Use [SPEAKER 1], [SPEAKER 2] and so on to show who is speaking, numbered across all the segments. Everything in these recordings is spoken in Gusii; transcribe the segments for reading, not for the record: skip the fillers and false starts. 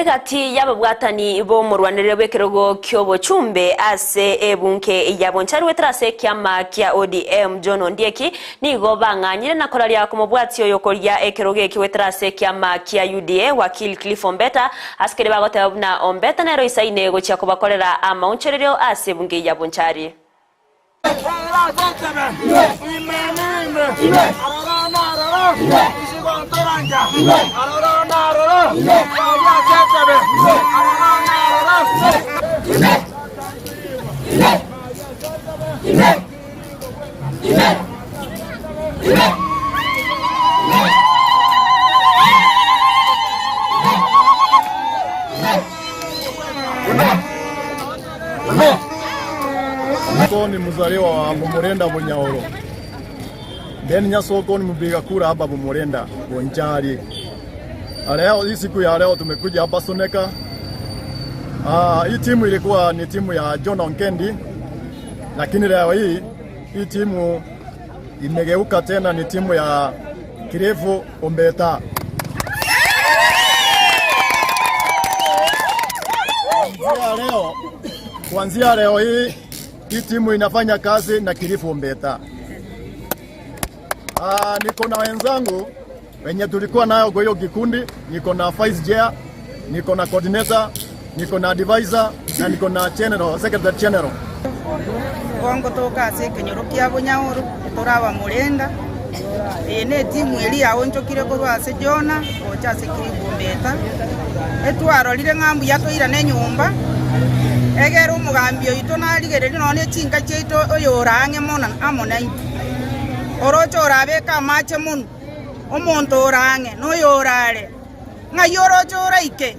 [SPEAKER 1] Egati y'ababwatani b'omorwanerere bw'ekerogo ki'obochumbe ase ebunge ya Bonchari goetera ase ekiama kia ODM John Ondieki nigo bang'anyire na koraria komobwatia oyokoria ekerogo eki goetera ase ekiama kia UDA Wakili Cliff Ombeta ase keria bagoteba buna Ombeta nere oisaine gochia kobakorera amaonchorerio ase ebunge ya Bonchari.
[SPEAKER 2] Soko ni mzaliwa wa Bumurenda Bunyaoro. Then Nyasoko ni mpiga kura hapa Bumurenda Bonchari. Leo hii siku ya leo tumekuja hapa Suneka. Hii timu ilikuwa ni timu ya John Onkendi, lakini leo hii hii timu imegeuka tena ni timu ya Kirefu Ombeta. Kuanzia leo, kuanzia leo hii hii timu inafanya kazi na Kilifi Ombeta. Niko na wenzangu wenye tulikuwa nayo kwa hiyo kikundi, niko na vice chair, niko na coordinator, niko na advisor na niko na general, secretary general.
[SPEAKER 3] Igo ngotoka ase ekenyoro kia Bonyaoro, tore abamorenda. Eye netimu eria yaonchokire korwa ase Jona gocha ase Kiribu Ombeta. Etwarorire ng'a mbuya toirane nyomba, egere omogambi oito narigererie nonya ne chinka chiaito oyore ang'e mono amo naintwe. Oroche orabeke amache monwe, omonto ore ang'e noyore are, ng'ai oroche oraike?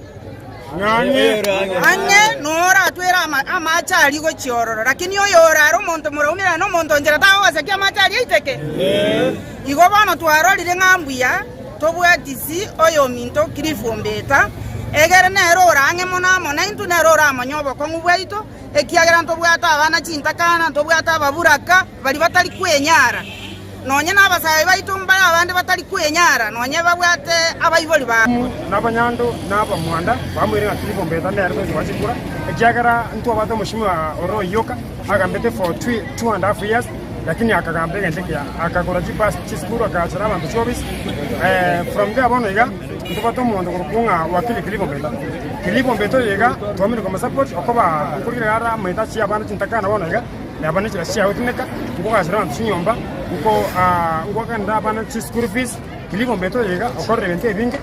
[SPEAKER 3] Ang'e noratwere amache aria gochia ororo, lakini oyore are omonto moraumerane nomonto nchera tagogosekia amache aria aiteke. Igo bono twarorire ng'a mbuya tobwatisi oyominto Cliff Ombeta, egere nere ore ang'e mono amo naintwe, nere oramonye obokong'u bwaito, ekiagera ntobwate abana chintakana, ntobwate ababuraka baria batari kwenyara. Nonya nabasae baito mbare abande batari kwenyara, nonya babwate abaibori babo.
[SPEAKER 4] Na abanyando na abamwanda bamoire ng'a Filipo Mbeta nere toise gochikura, ekiagera ntwabwate omoshimiwa ore oyoka agambete for two and half years, lakini akagamba egento ekiya, akagora chibus chisukuru akaachera abanto chiofisi. From there bono iga ntobwate omonto okorokwa ng'a wakili Filipo Mbeta. Filipo Mbeta oyo iga twamire komosupport okoba okorire are amaete achie abana chintakana bono iga. Nabo ne chibesa chiagotumeka, nkogachera abanto chinyomba, nko ah, ngoakanera abana chischool fees, Kilibo Mbeto oyo iga okorire ebinto ebinge.